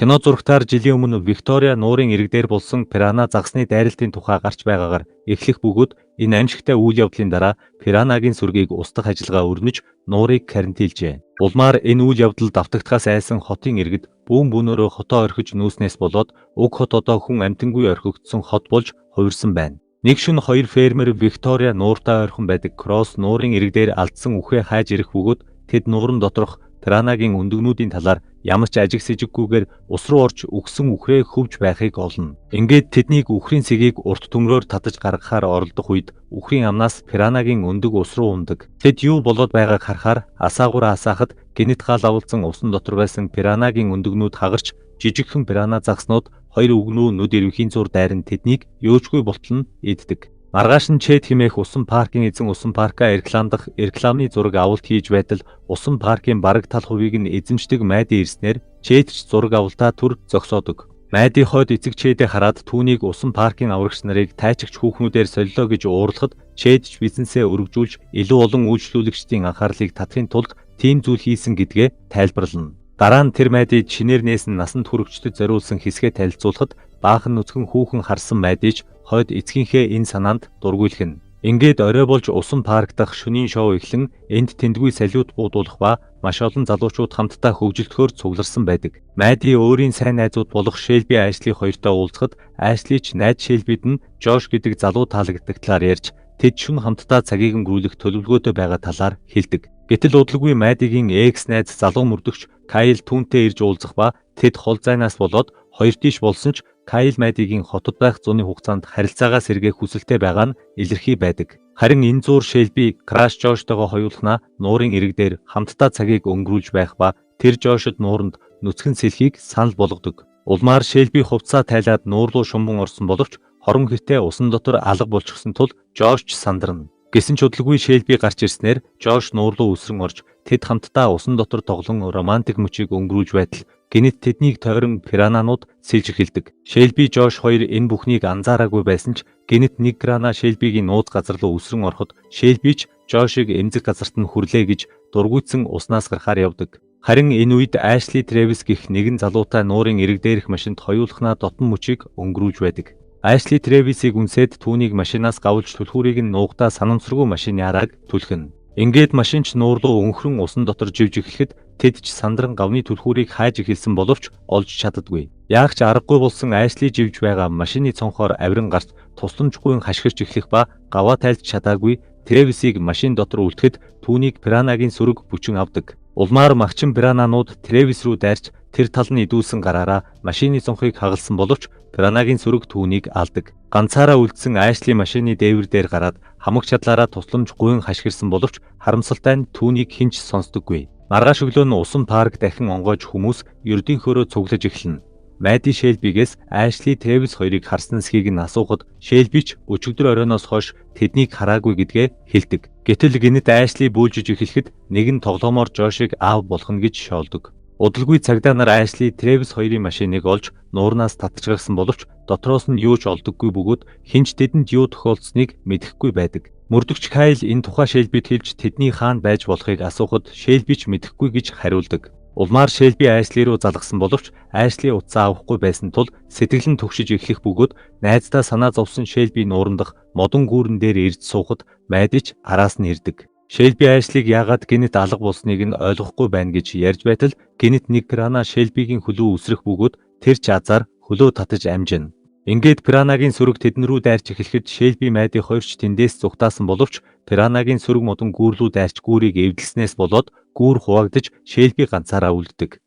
Кино зурагтаар жилийн өмнө Виктория нуурын ирэг дээр болсон пирана загасны дайралтын тухай гарч байгаагаар эхлэх бөгөөд энэ аимшигтай үйл явдлын дараа пиранагийн сүргийг устгах ажиллагаа өрнөж нуурыг карантинлжээ. Улмаар энэ үйл явдал давтагдахаас айсан хотын иргэд бүүн бүүнөөрөө хотоо орхиж нүүснээс болоод уг хот одоо хүн амьтангүй орхигдсон хот болж хувирсан байна. Нэг шөнө хоёр фермер Виктория нууртай ойрхон байдаг Кросс нуурын ирэг дээр алдсан үхээ хайж ирэх бөгөөд тэд нууран доторх пиранагийн өндөгнүүдийн талаар ямар ч ажиг сэжиггүйгээр ус руу орж үхсэн үхрээ хөвж байхыг олно. Ингээд тэднийг үхрийн сэгийг урт төмрөөр татаж гаргахаар оролдох үед үхрийн амнаас пиранагийн өндөг ус руу унадаг. Тэд юу болоод байгааг харахаар асаагаараа асаахад гэнэт гал авалзан усан дотор байсан пиранагийн өндөгнүүд хагарч жижигхэн пирана загаснууд хоёр өвгөн рүү нүд эрвэхийн зуур дайран тэднийг юучгүй болтол нь иддэг. Маргааш нь Чэд хэмээх усан паркын эзэн усан паркаа рекламдах рекламны зураг авалт хийж байтал усан паркын бараг тал хувийг нь эзэмшдэг Мади ирснээр Чэд ч зураг авалтаа түр зогсоодог. Мади хойд эцэг Чэдээ хараад түүнийг усан паркын аврагч нарыг тайчигч хүүхнүүдээр солилоо гэж уурлахад Чэд ч бизнесээ өргөжүүлж илүү олон үйлчлүүлэгчдийн анхаарлыг татахын тулд тийм зүйл хийсэн гэдгээ тайлбарлана. Дараа нь тэр Мадид шинээр нээсэн насанд хүрэгчдэд зориулсан хэсгээ танилцуулахад баахан нүцгэн хүүхэн харсан Мадич хойд эцгийнхээ энэ санаанд дургуйлах нь. Ингээд орой болж усан парк дахь шөнийн шоу эхлэн энд тэндгүй салют буудуулах ба маш олон залуучууд хамтдаа хөгжилдөхөөр цугларсан байдаг. Мади өөрийн сайн найзууд болох Шелби Ашли хоёртой уулзахад Ашли ч найз Шелбид нь Жош гэдэг залуу таалагддаг талаар ярьж тэд шөнө хамтдаа цагийг өнгөрүүлэх төлөвлөгөөтэй байгаа талаар хэлдэг. Гэтэл удалгүй Мадигийн экс найз залуу мөрдөгч Кайл түүнтэй ирж уулзах ба тэд хол зайнаас болоод хоёр тийш болсон ч Кайл Мадигийн хотод байх зуны хугацаанд харилцаагаа сэргээх хүсэлтэй байгаа нь илэрхий байдаг. Харин энэ зуур Шелби Краш Жоштойгоо хоёулахнаа нуурын ирэг дээр хамтдаа цагийг өнгөрүүлж байх ба тэр Жошид нууранд нүцгэн сэлхийг санал болгодог. Улмаар Шелби хувцсаа тайлаад нуур руу шумбан орсон боловч хорон хэртээ усан дотор алга болчихсон тул Жош ч сандарна. Гэсэн ч удалгүй Шелби гарч ирснээр Жош нуур руу өсрөн орж тэд хамтдаа усан дотор тоглон романтик мөчийг өнгөрүүлж байтал гэнэт тэднийг тойрон пирананууд сэлж эхэлдэг. Шелби Жош хоёр энэ бүхнийг анзаараагүй байсан ч гэнэт нэг пирана Шелбигийн нууц газар руу өсрөн ороход Шелби ч Жошийг эмзэг газарт нь хүрлээ гэж дургүйцэн уснаас гарахаар явдаг. Харин энэ үед Ашли Тревис гэх нэгэн залуутай нуурын ирэг дээрх машинд хоёулахнаа дотно мөчийг өнгөрүүлж байдаг. Ашли Тревисийг үнсээд түүнийг машинаас гавлж түлхүүрийг нь нуугдаа санамсаргүй машины арааг түлхэнэ. Ингээд машин ч нуур руу өнхрөн усан дотор живж эхлэхэд тэд ч сандран гавны түлхүүрийг хайж эхэлсэн боловч олж чаддаггүй. Яах ч аргагүй болсон Ашли живж байгаа машины цонхоор авиран гарч тусламжгүй хашгирч эхлэх ба гаваа тайлж чадаагүй Тревисийг машин дотор үлдэхэд түүнийг пиранагийн сүрэг бүчин авдаг. Улмаар магчин пирананууд Тревис рүү дайрч тэр тал нь идүүлсэн гараараа машины цонхыг хагалсан боловч пиранагийн сүрэг түүнийг алдаг. Ганцаараа үлдсэн Ашли машины дээвэр дээр гараад хамаг чадлаараа тусламж гуйн хашгирсан боловч харамсалтай нь түүнийг хэн ч сонсдоггүй. Маргааш өглөө нь усан парк дахин онгойж хүмүүс ердийн хөөрөө цуглаж эхэлнэ. Мади Шелбигээс Ашли Тревис хоёрыг харсан эсхийг нь асуухад Шелби ч өчигдөр оройноос хойш тэднийг хараагүй гэдгээ хэлдэг. Гэтэл гэнэт Ашли бөөлжиж эхлэхэд нэгэн тоглоомоор Жошийг аав болгоно гэж шоолдог. Удалгүй цагдаа нар Ашли Тревис хоёрын машиныг олж нуурнаас татаж гаргасан боловч дотроос нь юу ч олдоггүй бөгөөд хэн ч тэдэнд юу тохиолдсныг мэдэхгүй байдаг. Мөрдөгч Кайл энэ тухай Шелбид хэлж тэдний хаана байж болохыг асуухад Шелби ч мэдэхгүй гэж хариулдаг. Улмаар Шелби Ашли руу залгасан боловч Ашли утсаа авахгүй байсан тул сэтгэл нь түгшиж эхлэх бөгөөд найздаа санаа зовсон Шелби нуурандах модон гүүрэн дээр ирж суухад Мади ч араас нь ирдэг. Шелби Ашлиг яагаад гэнэт алга болсныг нь ойлгохгүй байна гэж ярьж байтал гэнэт нэг пирана Шелбигийн хөлөө үсрэх бөгөөд тэр ч азаар хөлөө татаж амжина. Ингээд пиранагийн сүрэг тэдэн рүү дайрч эхлэхэд Шелби Мади хоёр ч тэндээс зугтаасан боловч пиранагийн сүрэг модон гүүр лүү дайрч гүүрийг эвдэлснээс болоод гүүр хуваагдаж Шелби ганцаараа үлддэг.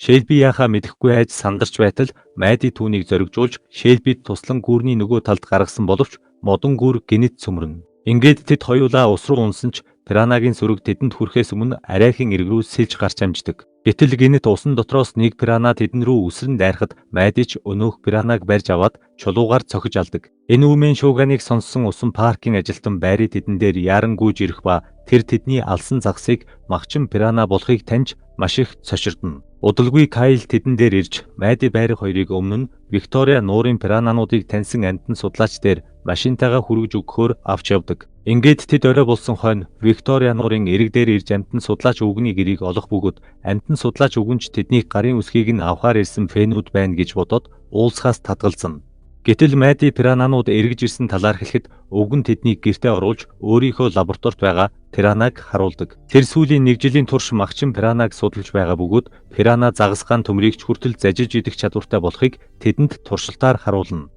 Шелби яахаа мэдэхгүй айж сандарч байтал Мади түүнийг зоригжуулж Шелбид туслан гүүрний нөгөө талд гаргасан боловч модон гүүр гэнэт цөмрөнө. Ингээд тэд хоёулаа ус руу унсан ч пиранагийн сүрэг тэдэнд хүрэхээс өмнө арайхийн эрэг рүү сэлж гарч амждаг. Гэтэл гэнэт усан дотроос нэг пирана тэдэн рүү үсрэн дайрахад Мади ч өнөөх пиранаг барьж аваад чулуугаар цохиж алдаг. Энэ үүмэн шууганыг сонссон усан паркын ажилтан Бари тэдэн дээр яаран гүйж ирэх ба тэр тэдний алсан загсыг магчин пирана болохыг таньж маш их цочирдоно. Удалгүй Кайл тэдэн дээр ирж Мади Бари хоёрыг өмнө нь Виктория нуурын пиранануудыг таньсан амьтан судлаач дээр машинтайгаа хүргэж өгөхөөр авч явдаг. Ингээд тэд орой болсон хойно Виктория нуурын эрэг дээр ирж амьтан судлаач өвгөний гэрийг олох бөгөөд амьтан судлаач өвгөн ч тэднийг гарын үсгийг нь авахаар ирсэн фэнүүд байна гэж бодоод уулзахаас татгалзана. Гэтэл Мади пирананууд эргэж ирсэн талаар хэлэхэд өвгөн тэднийг гэртээ оруулж өөрийнхөө лабораторид байгаа пиранаг харуулдаг. Тэр сүүлийн нэг жилийн турш магчин пиранаг судалж байгаа бөгөөд пирана загасгаан төмрийг ч хүртэл зажиж идэх чадвартай болохыг тэдэнд туршилтаар харуулна.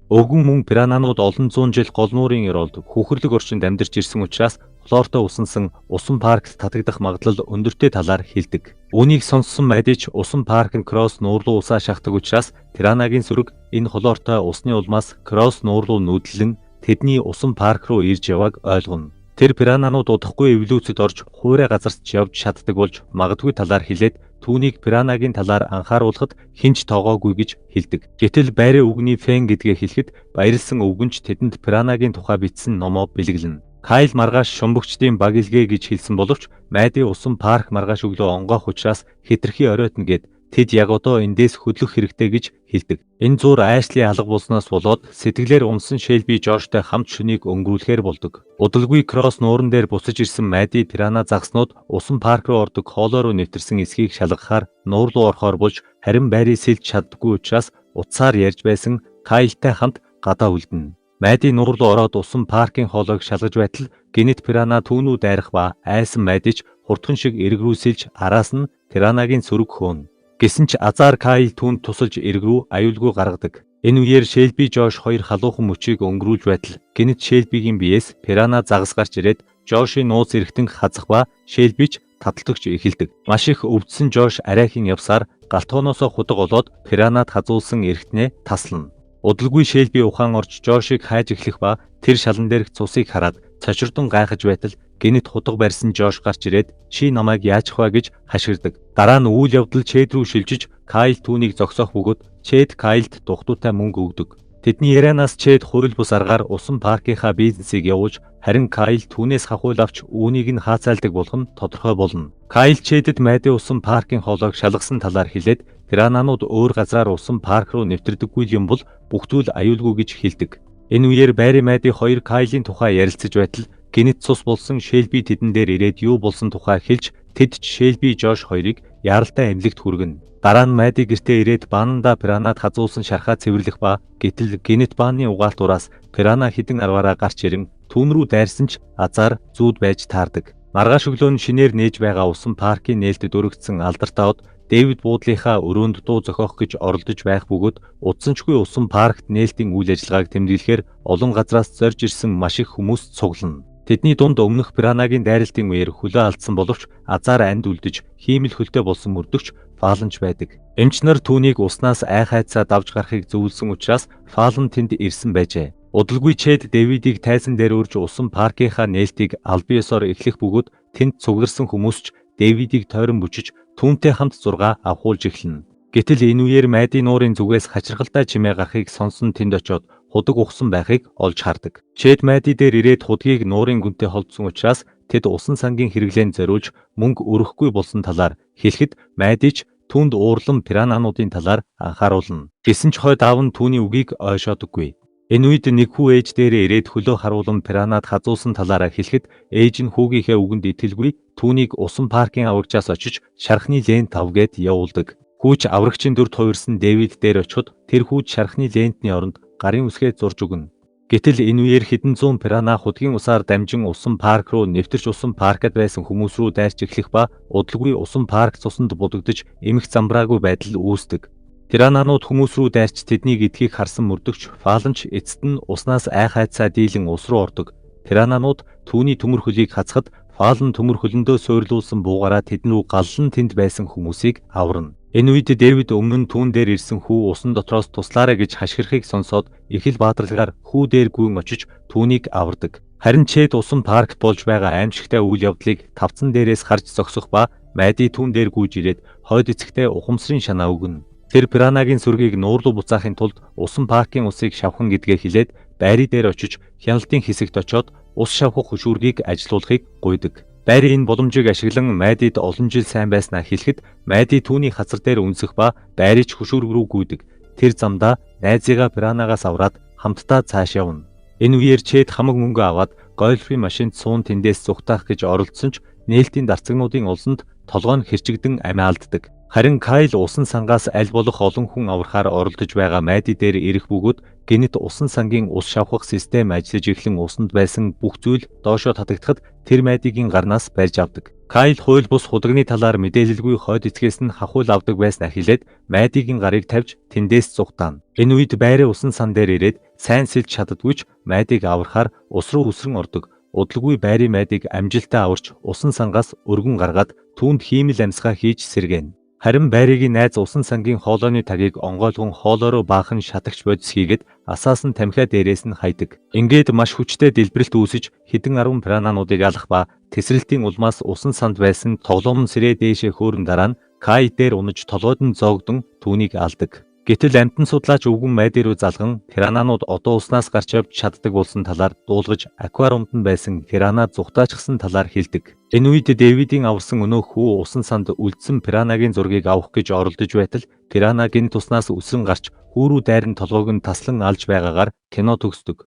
Өвгөн мөн пирананууд олон зуун жил гол нуурын ёроолд хөхөрлөг орчинд амьдарч ирсэн учраас хлортой усансан усан паркт татагдах магадлал өндөртэй талаар хэлдэг. Үүнийг сонссон Мади ч усан парк нь Кросс нуур руу усаа шахдаг учраас пиранагийн сөрөг энэ хлортой усны улмаас Кросс нуур руу нүүдлэн тэдний усан парк руу ирж явааг ойлгоно. Тэр пирананууд удахгүй эволюцид орж хуурай газарт ч явж чаддаг болж магадгүй талаар хэлээд түүнийг пиранагийн талаар анхааруулахад хэн ч тоогоогүй гэж хэлдэг. Гэтэл Барри өвгөний фэн гэдгээ хэлэхэд баярлсан өвгөн ч тэдэнд пиранагийн тухай бичсэн номоо бэлэглэнэ. Кайл маргааш шумбагчдын баг илгээ гэж хэлсэн боловч Мади усан парк маргааш өглөө онгоох учраас хэтэрхий оройтно гээд тэд яг одоо эндээс хөдлөх хэрэгтэй гэж хэлдэг. Энэ зуур Айшли алга болсноос болоод сэтгэлээр унсан Шелби Жоштой хамт шөнийг өнгөрүүлэхээр болдог. Удалгүй Кросс нууран дээр буцаж ирсэн Мади пирана загаснууд усан парк руу ордог хоолой руу нэвтэрсэн эсхийг шалгахаар нуур руу орохоор болж харин Барри сэлж чаддаггүй учраас утсаар ярьж байсан Кайлтай хамт гадаа үлдэнэ. Мади нуур руу ороод усан паркын хоолойг шалгаж байтал гэнэт пирана түүн рүү дайрах ба айсан Мади ч хурдхан шиг эрэг рүү сэлж араас нь пиранагийн сөрөг хөөнө. Гэсэн ч азар Кайл түүнд тусалж эрэг рүү аюулгүй гаргадаг. Энэ үеэр Шелби Жош хоёр халуухан мөчийг өнгөрүүлж байтал гэнэт Шелбигийн биеэс пирана загас гарч ирээд Жошийн нууц эргэтэн хазах ба Шелби ч таталтагч эхэлдэг. Маш их өвдсөн Жош арайхийн явсаар гал тогооноосоо худаг олоод пиранад хазуулсан эргэтнээ таслана. Удалгүй Шелби ухаан орж Жошийг хайж эхлэх ба тэр шалан дээрх цусыг хараад цочирдон гайхаж байтал гэнэт худаг барьсан Жош гарч ирээд чи намайг яачих вэ гэж хашгирдаг. Дараа нь үйл явдал Чед рүү шилжиж Кайл түүнийг зогсоох бөгөөд Чед Кайлд дугтуйтай мөнгө өгдөг. Тэдний ярианаас Чед хууль бус аргаар усан паркийнхаа бизнесийг явуулж харин Кайл түүнээс хахуйл авч үүнийг нь хаацайлдаг болох нь тодорхой болно. Кайл Чедэд Мади усан паркын хоолойг шалгасан талаар хэлээд пирананууд өөр газраар усан парк руу нэвтэрдэггүй юм бол бүх зүйл аюулгүй гэж хэлдэг. Энэ үеэр Барри Мади хоёр Кайлийн тухай ярилцаж байтал гэнэт цус болсон Шелби тэдэн дээр ирээд юу болсон тухай хэлж тэд ч Шелби Жош хоёрыг яаралтай эмнэлэгт хүргэнэ. Дараа нь Мади гэртээ ирээд баанандаа пиранад хазуулсан шархаа цэвэрлэх ба гэтэл гэнэт бааны угаалтураас пирана хэдэн арваараа гарч ирэн түүн рүү дайрсан ч азар зүүд байж таардаг. Маргааш өглөө нь шинээр нээж байгаа усан паркын нээлтэд өргөдсөн алдартай од Дэвид буудлынхаа өрөөнд дуу зохиох гэж оролдож байх бөгөөд удсанчгүй усан паркт нээлтийн үйл ажиллагааг тэмдэглэхээр олон газраас зорж ирсэн маш их хүмүүс цуглана. Тэдний дунд өмнөх пиранагийн дайралтын үеэр хөлөө алдсан боловч азаар амьд үлдэж хиймэл хөлтэй болсон мөрдөгч Фалан ч байдаг. Эмч нар түүнийг уснаас айхайцаа давж гарахыг зөвлөсөн учраас Фалан тэнд ирсэн байжээ. Удалгүй Чед Дэвидийг тайзан дээр урьж усан паркийнхаа нээлтийг албан ёсоор эхлэх бөгөөд тэнд цугларсан хүмүүс ч Дэвидийг тойрон бүжиж түүнтэй хамт зургаа авахуулж эхэлнэ. Гэтэл энэ үеэр Мади нуурын зүгээс хачирхалтай чимээ гарахыг сонсон тэнд очиод худаг ухсан байхыг олж хардаг. Чед Мади дээр ирээд худгийг нуурын гүнтэй холдсон учраас тэд усан сангийн хэрэглээнд зориулж мөнгө өрөхгүй болсон талаар хэлэхэд Мади ч түүнд уурлан пиранануудын талаар анхааруулна. Гэсэн ч хойд аав нь түүний үгийг ойшоодоггүй. Энэ үед нэг хүү ээж дээрээ ирээд хөлөө харуулан пиранад хазуулсан талаараа хэлэхэд ээж нь хүүгийнхээ үгэнд итгэлгүй түүнийг усан паркын аврагчаас очиж шархны лент ав гээд явуулдаг. Хүү ч аврагчийн дүрд хувирсан Дэвид дээр очиход тэр хүү ч шархны лентний оронд гарын үсгээ зурж өгнө. Гэтэл энэ үеэр хэдэн зуун пирана худгийн усаар дамжин усан парк руу нэвтэрч усан паркад байсан хүмүүс рүү дайрч эхлэх ба удалгүй усан парк цусанд будагдаж эмх замбраагүй байдал үүсдэг. Пирананууд хүмүүс рүү дайрч тэднийг идэхийг харсан мөрдөгч Фалан ч эцэст нь уснаас айхайцаа дийлэн ус руу ордог. Пирананууд түүний төмөр хөлийг хазахад Фалан төмөр хөлөндөө суйрлуулсан буугаараа тэдэн рүү галлан тэнд байсан хүмүүсийг аварна. Энэ үед Дэвид өмнө нь түүн дээр ирсэн хүү усан дотроос туслаарай гэж хашгирахыг сонсоод их л баатарлагаар хүү дээр гүйн очиж түүнийг авардаг. Харин Чед усан паркт болж байгаа аймшигтай үйл явдлыг тавцан дээрээс харж зогсох ба Мади түүн дээр гүйж ирээд хойд эцэгтэй ухамсарын шанаа өгнө. Тэр пиранагийн сүргийг нуур руу буцаахын тулд усан паркын усыг шавхан гэдгээ хэлээд Барри дээр очиж хяналтын хэсэгт очиод ус шавхах хөшүүргийг ажилуулахыг гуйдаг. Барри энэ боломжийг ашиглан Мадид олон жил сайн байснаа хэлэхэд Мади түүний хазар дээр үнсэх ба Барри ч хөшүүрэг рүү гүйдэг. Тэр замдаа найзыгаа пиранагаас авраад хамтдаа цааш явна. Энэ үеэр Чэд хамаг мөнгө аваад гольфийн машинд суун тэндээс зугтаах гэж оролдсон ч нээлтийн дарцагнуудын улсанд толгой нь хэрчигдэн амиа алддаг. Харин Кайл усан сангаас аль болох олон хүн аврахаар оролдож байгаа Мади дээр ирэх бөгөөд гэнэт усан сангийн ус шавхах систем ажиллаж эхлэн усанд байсан бүх зүйл доошоо татагдахад тэр Мадигийн гарнаас барьж авдаг. Кайл хууль бус худагны талаар мэдээлэлгүй хойд эцгээс нь хахуул авдаг байсан ахилээд Мадигийн гарыг тавьж тэндээс зугтаана. Энэ үед Бари усан сан дээр ирээд сайн сэлж чаддаггүй ч Мадиг аврахаар ус руу үсрэн ордог. Удалгүй Бари Мадиг амжилттай аварч усан сангаас өргөн гаргаад түүнд хиймэл амьсгаа хийж сэргээнэ. Харин Баригийн найз усан сангийн хоолойны тагийг онгойлгон хоолойроо баахан шатагч бодис хийгээд асаас нь тамхиа дээрээс нь хайдаг. Ингээд маш хүчтэй дэлбэрэлт үүсэж хэдэн арван пиранануудыг алах ба тэсрэлтийн улмаас усан санд байсан тоглоом сэрээ дээшээ хөөрөн дараа нь Кай дээр унаж толгойд нь зоогдон түүнийг алдаг. Гэтэл амьтан судлаач өвгөн Мади руу залган пирананууд одоо уснаас гарч явж чаддаг болсон талаар дуулгаж аквариумд нь байсан пирана зугтаачихсан талаар хэлдэг. Энэ үед Дэвидийн аварсан өнөөх хүү усан санд үлдсэн пиранагийн зургийг авах гэж оролдож байтал пирана гэнэт уснаас үсрэн гарч хүү рүү дайран толгойг нь таслан алж байгаагаар кино төгсдөг.